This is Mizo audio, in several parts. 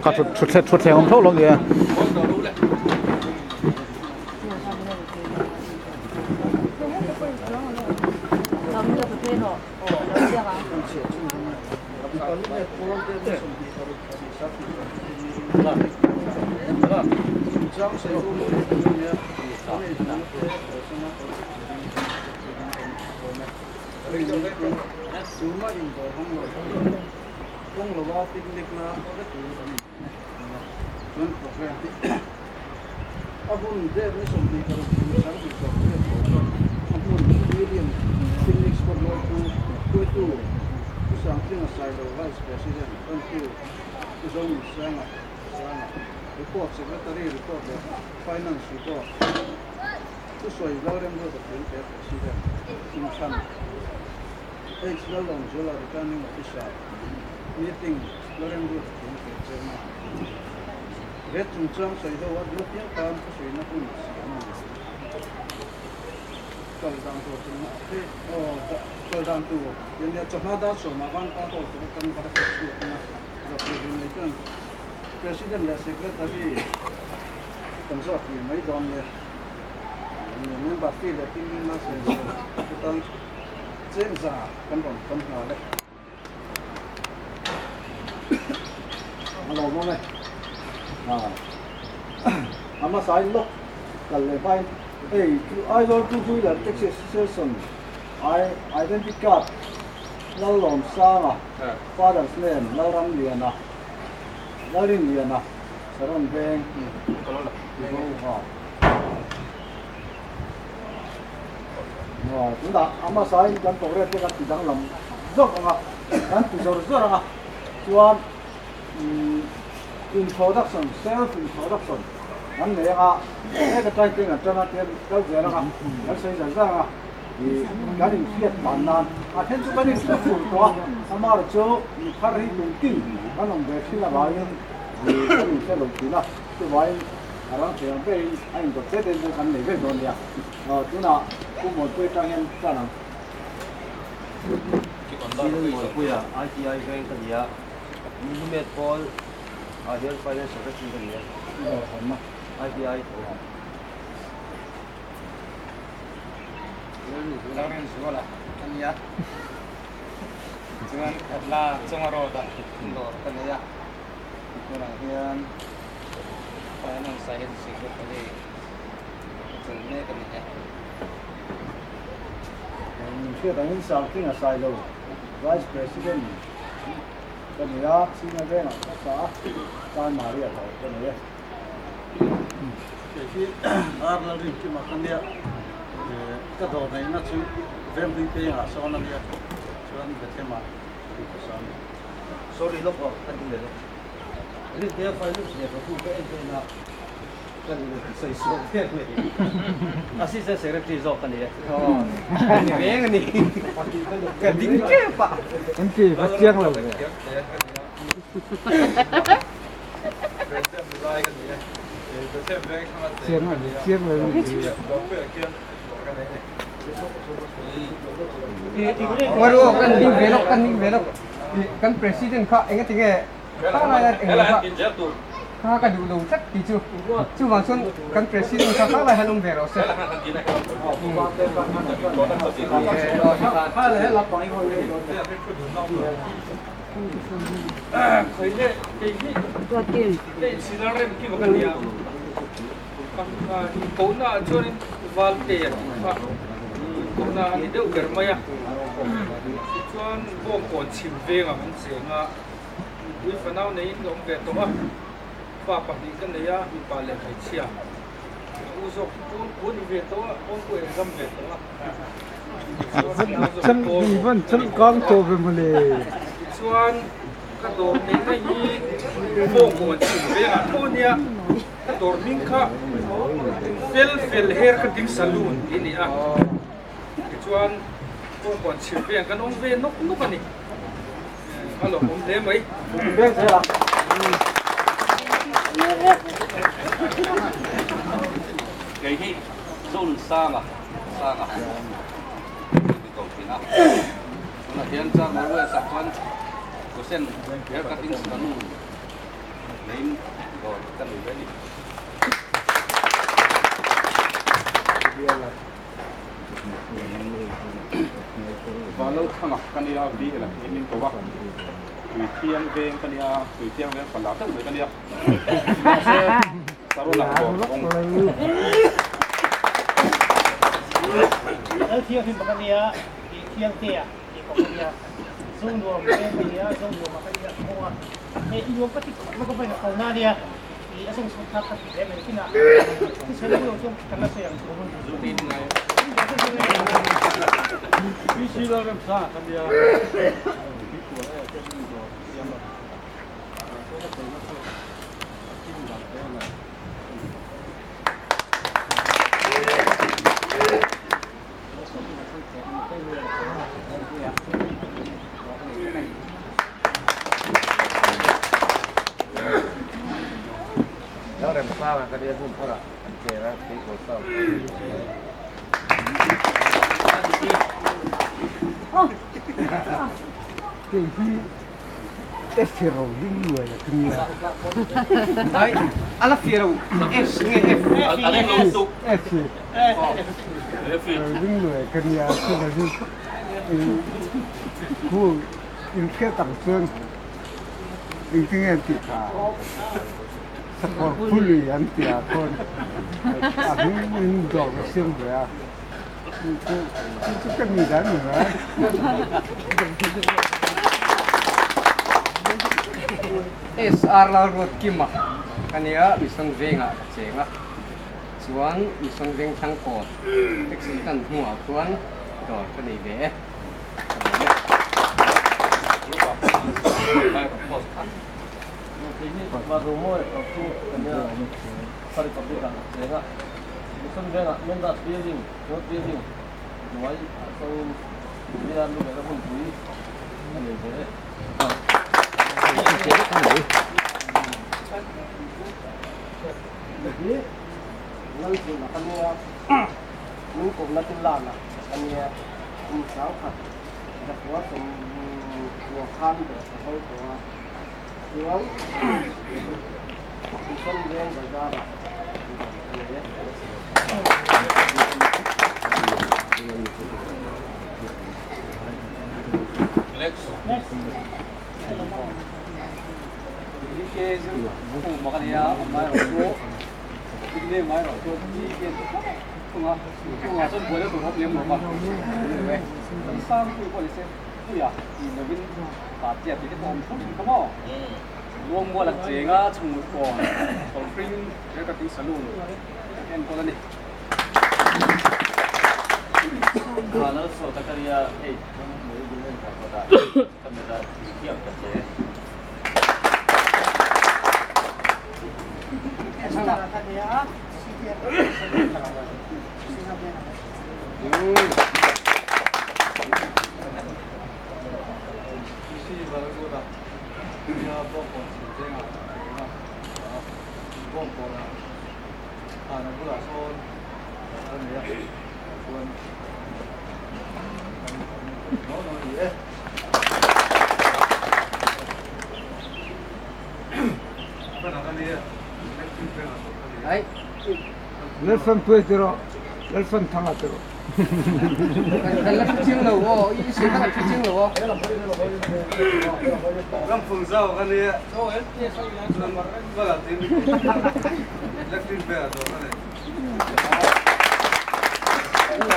Kha thut thutthleng awm tho lo nia. Identity card Lalawmsanga Father's name Lalramliana Lalrinliana Saron Veng Tunah a hmasain kan programme te kan ti danglam zawk ang a, kan ti zawr zawr ang a, chuan introduction, self introduction kan nei ang a, heta tang atanga tian kal zel ang a, kan sawi zar zar ang a. Kan inhriat dan nan a then chu kan inhre fur tawh a, amaherawh chu mi thar hi kum tin kan awm ve thin avangin kan inhre lo thin a, chuvangin a rang thei ang berin a indawt te te chu kan nei vek dawn nia. Tunah Pu Muanpuia atang hian tan ang. Thil Muanpuia ITI veng ka ni a, Lumet Pawl ah hian Finance Secretary ka ni a, ITI tho. Lawrence Zuala a nia chuan Khatla Chunga Road ah dawr ka nei a tunah hian Finance ah hian Secretary ka tel mek a ni e. Min hriat angin Sangtling a Sailo Vice President ka ni a, Chhina vengah ka sa a, Chanmari a dawr ka nei e. Kei hi Ar Lalrinkima ka nia, ka dawr neihna chu Venghlui pengah sawn a nia, chuan Bethlehem-ah ka sa a ni. Sorry lawk aw, ka ding leh lawk. Rintea finance leh Babu ka en dawn a, ka ni sawi suak vel mai. Assistant Secretary zawk ka ni e. Ka ni reng a ni. Ka ding tep a. An ti va chiang lo ve. Ngaruah kan ding ve lawk kan ding ve lawk kan president kha enga tinge kha laia englo kha kha ka duh lo tlat tih chu chuvang chuan kan president kha kha lai han awm ve rawh se. Ka dawr neihna hi Bawngkawn chhim vengah tho a nia. Ka dawr hming kha Fel Fel Hair Cutting Saloon tih a ni a. Tichuan Bawngkawn chhim veng kan awm ve nawk nawk a ni. A lawmawm hle mai. Kei hi Zonsanga Sanga ti ko thin a. Tunah hian chuan Norway ah chuan Kusen hair cutting salon neiin dawr ka nei ve a ni. Vanlalthanga ka nia, VL a tih min ko a, Tuithiang veng ka nia, Tuithiang veng fa lar deuh mai ka nia. Mahse Saron ah dawr ka awm. Lalthianghlim ka nia, Thiangtea tih ka nia, Zonuam veng ka nia, Zonuam ah ka inah ka hawng a, hei i nuam ka ti khawp mai ka vawiin a kalna ania, ih a zawng thlak ka ti hle mai kinah thisen bulah chuan kan la sawi ang chu. A la fir lo S nge F F Ding luai ka nia chu ka chu khu in hriat ang chuan engtin nge an tih kha sakawr phului an tih ah khawn a hming in dawr ka siam ve a chu chu ka ni dan ni mai. SR Lalruatkima ka nia Mission Vengah ka cheng a. Chuan Mission Vengthlang kawt taxi tan hnuah khuan dawr ka nei ve e. Ka lawm e. Lalzuna ka nia, min kohna chu Lana ka nia, kum sangkhat zakua sawmkua khan ber ka haw tawh a, chuan Mission Veng Bazar ah dawr ka nei e. Lalfan tuai ti rawh, Lalfan thang ah ti rawh. Kan la hre chiang lo aw, i sawi kha kan hre chiang lo aw. Ramfung zau ka nia, chuan bala tin electric bell a dawr ka nei.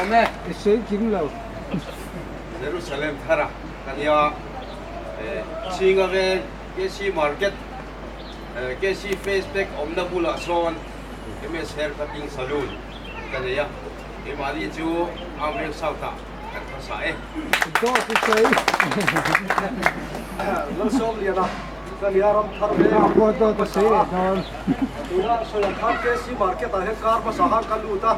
Awm e. I sawi kim lo. Jerusalem thara ka nia, Chhinga veng KC Market, KC Face Pack awmna bulah sawn MS Hair Cutting Saloon ka nei a, keimahni chu Amreng South ah kan thawk. hmasa e. Dawt i sawi. Lalsawmliana ka nia ram thar ve a. Pawh dawt a sawi leh dawn. Tuna sawi ang khan KC market ah hian car hmasa khan ka lut a,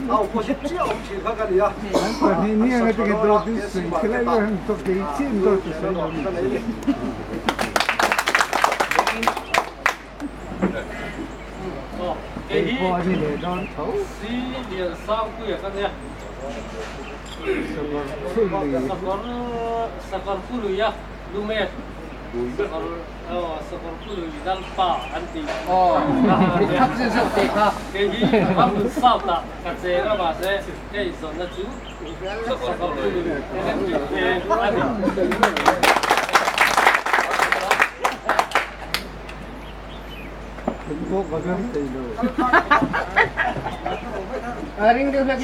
a opposite chiah awm thin kha ka nia. An pahnih ni anga tinge dawt in sawi khilai ber han tawk kei chiah in dawt a sawi lo ni. Kei hi Pawh a ni leh dawn tho. Si Lian Sangpuia ka nia. Sakawr phului. Sakawr sakawr phului a lumet. Sakawr aw sakawr phului Lalpa an ti. Aw thak zeuh zeuh teh kha. Kei hi Ramhlun South ah ka cheng a mahse ka inzawnna chu sakawr phului electric veng a ni. A ring deuh hlek i.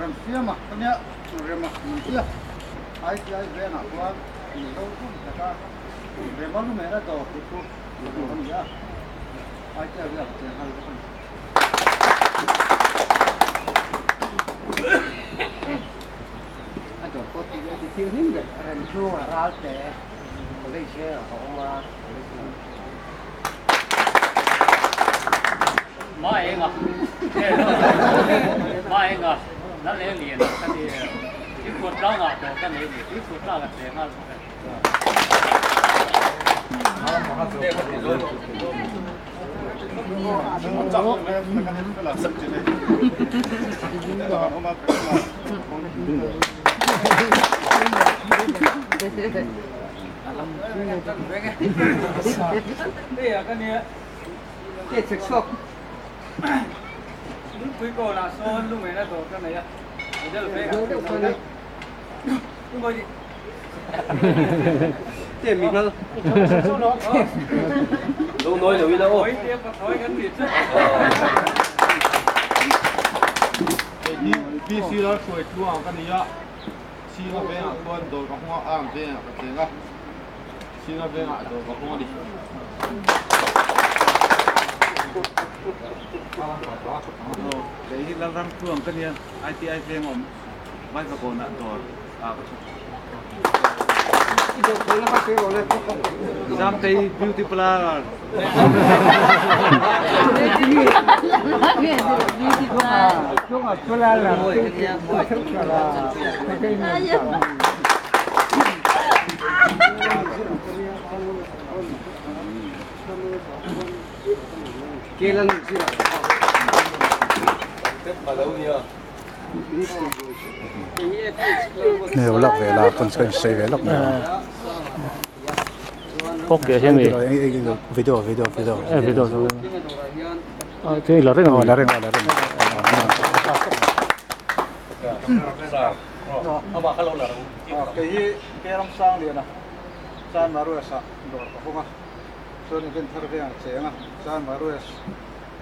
Remsiama ka nia Rema Nuntia ITI vengah khuan Mizo tum taka Rema lumena dawr hi chu a ni a, ITI vengah ka cheng nghal bawk a ni. A dawr pawh tih a ti thianghlim ber a rem chhung a ral te college a awm a. Ma enga Ma enga na leng lian ka ni i khuat tlang ah dawr ka nei ni i khuat tlang a che nghal bawk e. Ke chhek chhuak. Lungpui kawnah sawn lungaihna dawr ka nei a, model vek a. Te mi ngal. Lo nawi lo ila aw. Te pathawi kan nih chu. Hei hi PC ral hruai tluang ka ni a, Singa vengah khuan dawr ka hung a, arm vengah ka cheng a, Singa vengah dawr ka hung a ni. Kei hi Lalram tluang ka nia, ITI veng awm Vaivakawnah dawr ah ka thawk. Zamtei beauty parlour. Hmel lak ve la pawn chuan sawi ve lawk mai a. Ok hian mi video video video eh video chu ah chu la reng a la reng a la reng kei hi Keram Sangliana Chanmaruesa dawr ka hawng a chuan event thar vengah cheng a Chanmarues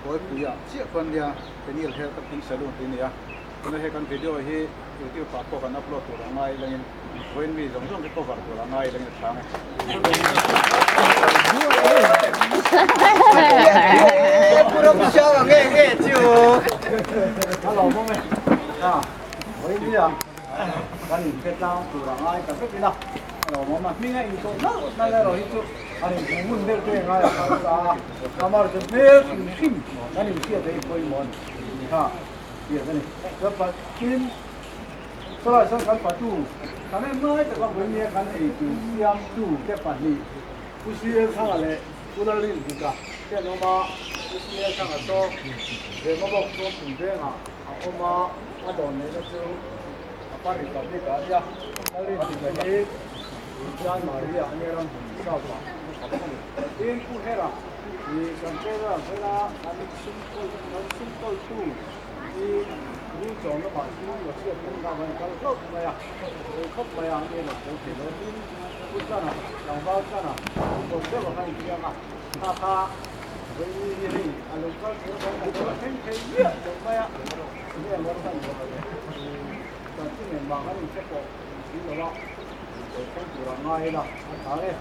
Kawlpuiah chiah khuan nia Peniel Hair Cutting Saloon tih a ni a. Tuna he kan video hi YouTube ah pawh kan upload tur a ngai langin vawiin mi zawng zawng hi cover tur a ngai langin a chhang e. Hello mawm e. Vawiin mi ah kan inhre tlang tur a ngai ta vek ila. Hello mawm a hming a intawh nalh nalh erawh hi chu an inhmu ngun deuh te ngai a kal ta a. Amar chu hmel hrim hrim kan inhriat hi pawimawh a ni. Ha. Tih a ni. Chuan Pathian chawlai sawn kan patu kan en ngai taka vawinia kan eitur siamtu te pahnih Pu CL Thanga leh Pu Lalrinhika te an awm a, Pu CL Thanga saw Zemabawk Chawngpui vengah a awm a, a dawn neihna chu Apa Republic ah a nia. Lalrinhlima hi Jan Maria a nia ram hmun South ah a ni. Tin, Pu Hera hi kan Treasurer vela kan sumkawl kan sumkawltu hi rul chawm lamah chu Russia pawh kha kan kal hlauh mai a, sawi khawp mai a, nge lo tel thei lo. Tin, Pu Chana, tlangval Chana, kawr deuh a kha infiam a, kha kha vawi hi hei a lo kal tur a kan lo thleng thei miah lo mai a, nge an lo hman lo le. Kan chi nen mah kan inhre pawh si lo a, lo thleng tur a ngai ila a tha e.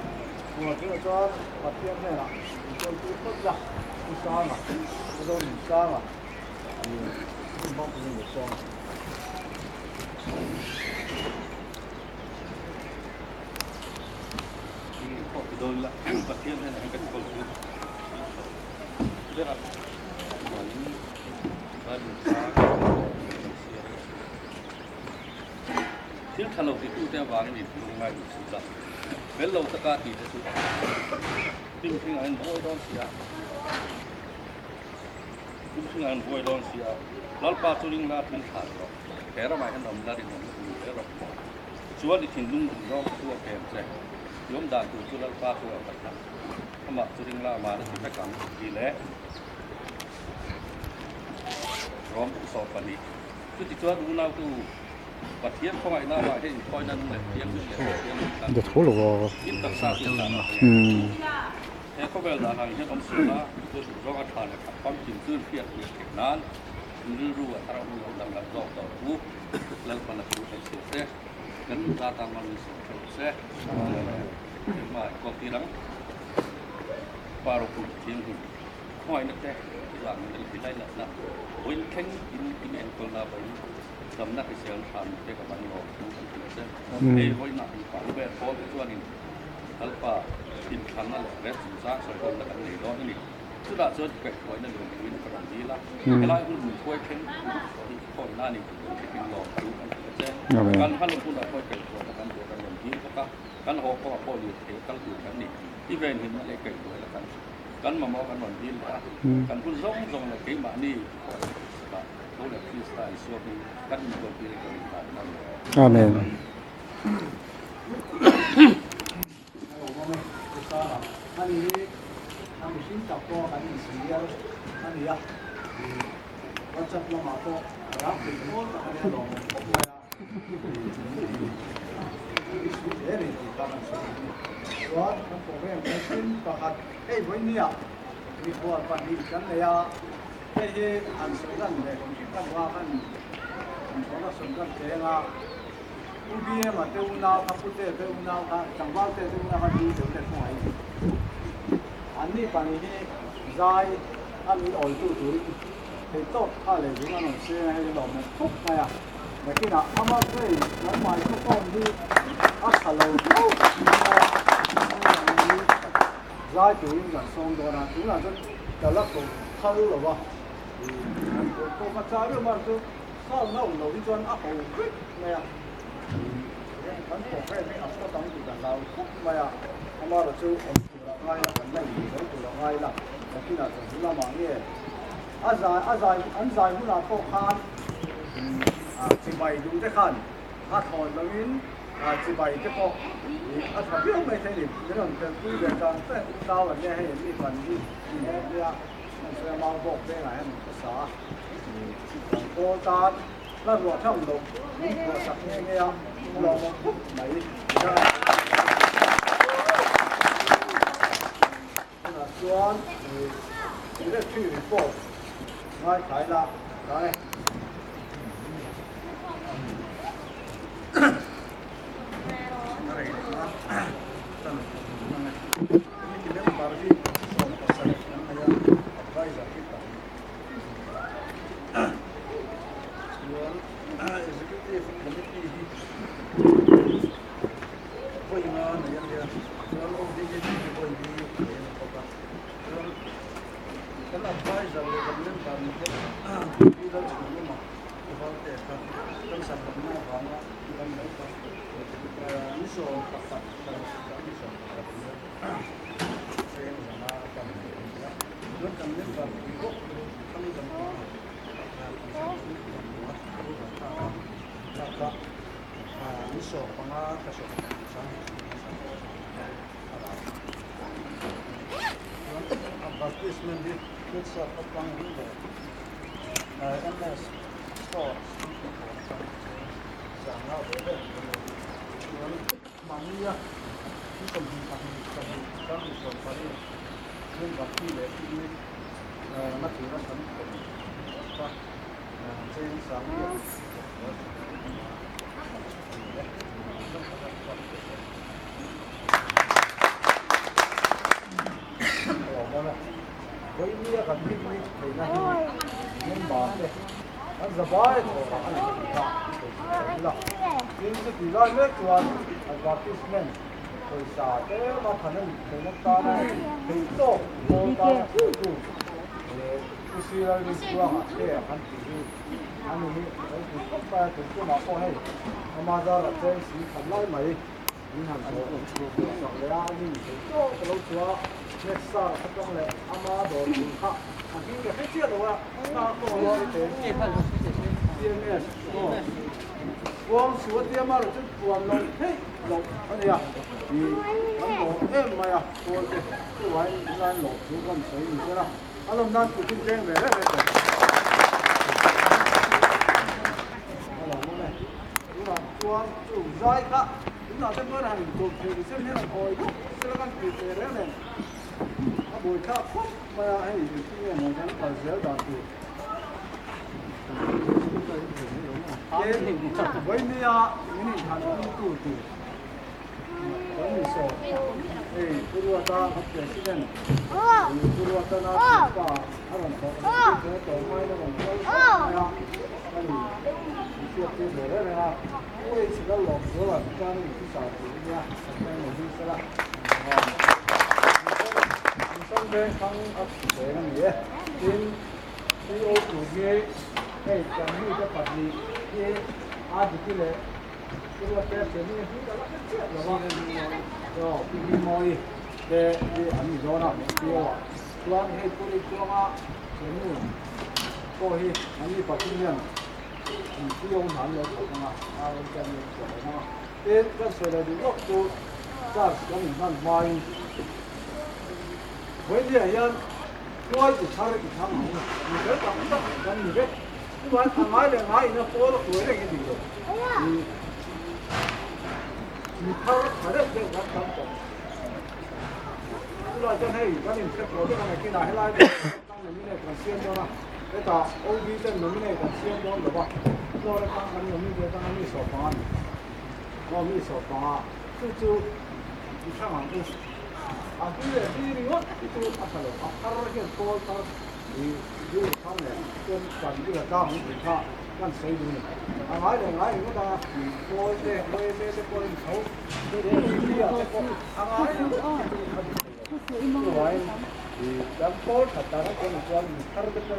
Aw tunah chuan Pathian hnenah inchawltu phawt ila, Pu Sanga, Pu Zonunsanga, ih hmang pawhin lo sawm a. Pathian hnenah hian kan inchawltu ber a, chuanin Bible chang Thil tha lo titute avangin in lung ngai duh si ta. Fel lo taka tih te chu hlim hringah in buai dawn si a. Hlim hringah in buai dawn si a. Lalpa chu ring la thil thlah rawh. He ramah hian awm la rinawm na hmu hle rawh. Chuan i thinlung duh zawng chu a pem che. I awm dan tur chu Lalpa chu a khat a. Amah chu ring la amah na ti vek ang tih leh Rom 12. Chutichuan unautu Pathian khawngaihna avang hian inkhawina nung leh thianghlim leh Pathian nung tlan in taksa chu dan a hria. He khawvel dan ang hian awm suh la, chu duh zawng a tha leh that famkim chu in hriat leh theih nan in rilru a thar a hun lo danglam zawk tawh rawh u. Lalpan a thu kan chhiar se, kan nuta tan mal min sawm theuh se. Engmah enkawl tir ang. Pa ropui thianghlim. Khawngaihna te i zah min elpui lai latna vawiin thleng in in enkawlna vawiin damna hrisel hran te ka ban lawm thu kan hrilh che. Hei vawiinah in pa ber pawl te chuanin Lalpa inthlanna leh rel chungchang sawihawmna kan nei dawn a ni. Chutah chuan i kaihhruaina lung tuin ka rawn dil a, helai hun min hruai thleng tu hi khawngaihna a ni tih kan hriat in lawm thu kan hrilh che. Kan hmalawm hunah pawh i kaihhruaina kan duh kan rawn dil bawk a, kan haw kawngah pawh lirthei a kal tur kan ni. I venhimna leh kaihhruaina kan Kan mamawh kan rawn dil leh a, kan hun zawng zawng leh keimahni pawh ah tho leh Krista Isua hi kan intualtir in kan inhlan a ni. Amen. Chuan kan program chanchin pakhat hei vawinia mikhual pahnih kan nei a, hei hi an sawi lan leh kan hma khan an production kan thleng a, U BM-a te unau kha Pute te unau kha tlangval te te unau kha ding deuh leh khawngaih an ni pahnih hi zai a min awltu turin Thei tawp kha leh zung an rawn seng a, hei lawm awm khawp mai a. Nakinah ama train kan microphone hi a tha lo hlauh mai a, zai turin kan sawm dawn a, tunah chuan ka la ko phal lo a, an ko ka chah reuh mar chu sound a awm loh hi chuan a ho vek mai a, kan program hi a stop ang tih kan hlau khawp mai a, amaherawhchu awm tur a ngai la, kan la inhmu zo tur a ngai la, nakinah chuan lamah nge A zai a zai an zai hunah pawh khan chibai duh te khan a thlawn loin chibai te pawh a tha viau mai thei a ni. Min rawn pelpui ve tan tan u nau an nia hei an mi pan hi he tia an sawi a mau bawk vengah hian an khawsa a. Kan pawl tan hla ruah tham loh min phuah sak nghe nghe a lawmawm khawp mai. Tunah chuan Secretary report ngaithla ila ta e. Committee member hi 17 an nei a, advisor hi pahnih. Chuan Executive Committee hi vawi nga nei a nia chuan ODG hi vawi li nei a ni bawk a chuan kan advisor leh kan member ni te Pi Lalchhungluma Valte kha cancer damna avanga kan lo kha ni 11 ni 11 nia cheng zana a pan a ni a chuan kan member pui bawk Thangzama kha. 15 ka 20 advertisement hi website atang hi leh MS store sanga ve ve chuan mahnia ni 22 20 20 chuan bati leh hi na tura kan ka cheng sang advertisement pawisa te ma thanan theina tana thei tawk pawl tana tu usiral rin tuanga te kan ti hi ani hi lo ti khawp mai a tun tumah pawh hei ama zara cheng si khat lai mai min han sak leh a ani thei tawk ka lo chua next star kha tawng leh ama dawr tur kha a hming ka hre chiah lo a CMS puang su a tia mara chu puan lo thei lo ania i kan lo em mai a pawl te chuai nan lo chu kan sawi ni sela alawm nan tu tin cheng ve ve ve te alawm awm e tunah chuan chu zai kha tunah te pawh han intur thei ni sen hian an awi bawk sela kan ti teh reng nen a buai thlak khawp mai a hei engtin nge maw kan kal zel dan tur Vawinia min inthan tu tur kan ni saw hei Pu Ruata kan president Pu Ruata na pa a rawn thawk a tawh mai na rawn kal mai a kan inhriat tir ve reng reng a Pu H Lallawmzuala tan in thusa tur ania kan lo hming sela Mission Veng thang a veng a ni e tin PO tur hi hei kan mi te pahnih hi a diki leh Ruata thian hi hming ka la hre chiah lo a aw Pi Hmingmawi te hi an ni dawn a PO ah chuan hei Pu Rinchuanga thiannu pawh hi an ni pathum hian PO hna an lo thawk ang a a rawn te an lo chhuah leh ang a tin kan sawi leh duh lawk chu class kan inhman hmain vawinia hian tuai ti thar i thang ang mi fel tak tak kan ni vek chuan a ngai leh ngai ina pawl a kuai reng hi dik lo mi thar tha deuh deuh kan tam tawh chulai chuan hei kan inhre tawh vek a nakinah helai tang nominate kan siam dawn a hetah OB ten nominate kan siam dawn lo va floor atang kan nominate atang a mi 15 ani aw mi 15 chu chu i thlang ang u a hming leh hming ringawt hi chu a tha lo a thar hian pawl thar i rilru thar leh chuan kan ila tlang ang tih kha kan sawi duh a ni a ngai leh ngai ringawt a pawl te yma te pawh in tho media te pawh a ngai ringawt hi chu a dik thei lo chuvangin i kan pawl that dan a chuan chuan mi thar te pawh.